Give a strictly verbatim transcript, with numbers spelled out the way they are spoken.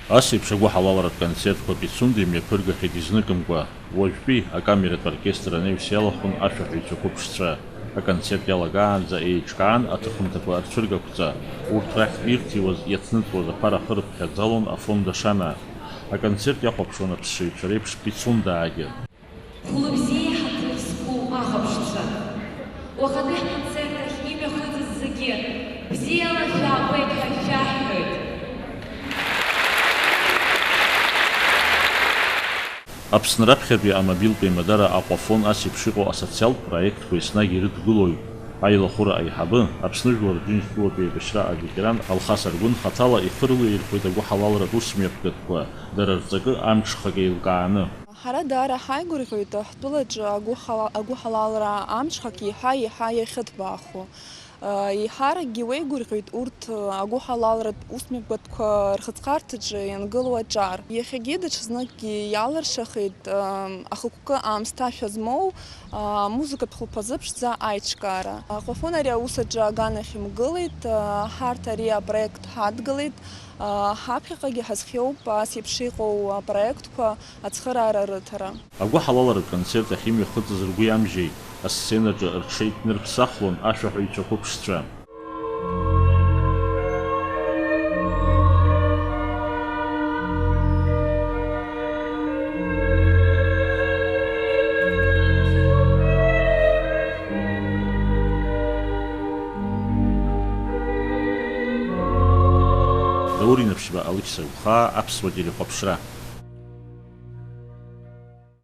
Ас еиԥш агәыҳалалратә концертқәа Пицунда имҩаԥыргахьеит изныкымкәа. Уажәтәи акамератә оркестр анаҩс иалахәын ашәаҳәаҩцәа қәыԥшцәа. Аконцерт иалагаанӡа еиҿкаан аҭыхымҭақәа рцәыргақәҵа. Урҭ рахьтә ирҭиуаз, иацныҵуаз аԥара хырыԥхьаӡалон афонд ашана. Аконцерт иахәаԥшуан аԥсшьаҩцәа реиԥш Пицундаагьы. Хәлыбзиа ҳаҭыр зқәу аҟаԥшьцәа, уахатәи ҳконцерт ахь имҩахыҵыз зегьы бзиала шәаабеит ҳәа шәаҳҳәоит. Аԥсны раԥхьатәи амобилтә еимадара Аҟәафон ас еиԥш иҟоу асоциалтә проектқәа еснагь ирыдгылоит. Аилахәыра аиҳабы, Аԥсны Жәлар Џьынџьтәылатәи аибашьра аветеран Алхас Аргәын хаҭала ихы рылаирхәеит агәыҳалалратә усмҩаԥгатәқәа, дара рҵакы амҽхак еилкааны. Ҳара даара ҳаигәырӷьоит ҳтәылаҿы агәыҳала-, агәыҳалалра амҽхак еиҳа-еиҳа иахьыҭбаахо. Еиҳаракгьы уеигәырӷьоит урҭ агәыҳалалратә усмҩаԥгатәқәа рхыҵхарҭаҿы иангылоу аҿар. Иахьагьы даҽазныкгьы иалыршахеит ахықәкы аамсҭашәа змоу амузыкатә хәылԥазы ԥшӡа аиҿкаара. Аҟәафон ари аус аҿы аганахь имгылеит, ҳарҭ ари апроект ҳадгылеит, ҳаԥхьаҟагьы ҳазхиоуп ас еиԥш иҟоу апроектқәа ацхыраара рыҭара. Агәыҳалалратә концерт ахь имҩахыҵыз ргәы иамжьеит, асценаҿы рҽеиҭнырԥсахлон ашәаҳәаҩцәа қәыԥшцәа. Даур Инаԥшьба, Алықьса Гәхаа, Аԥсуа телехәаԥшра.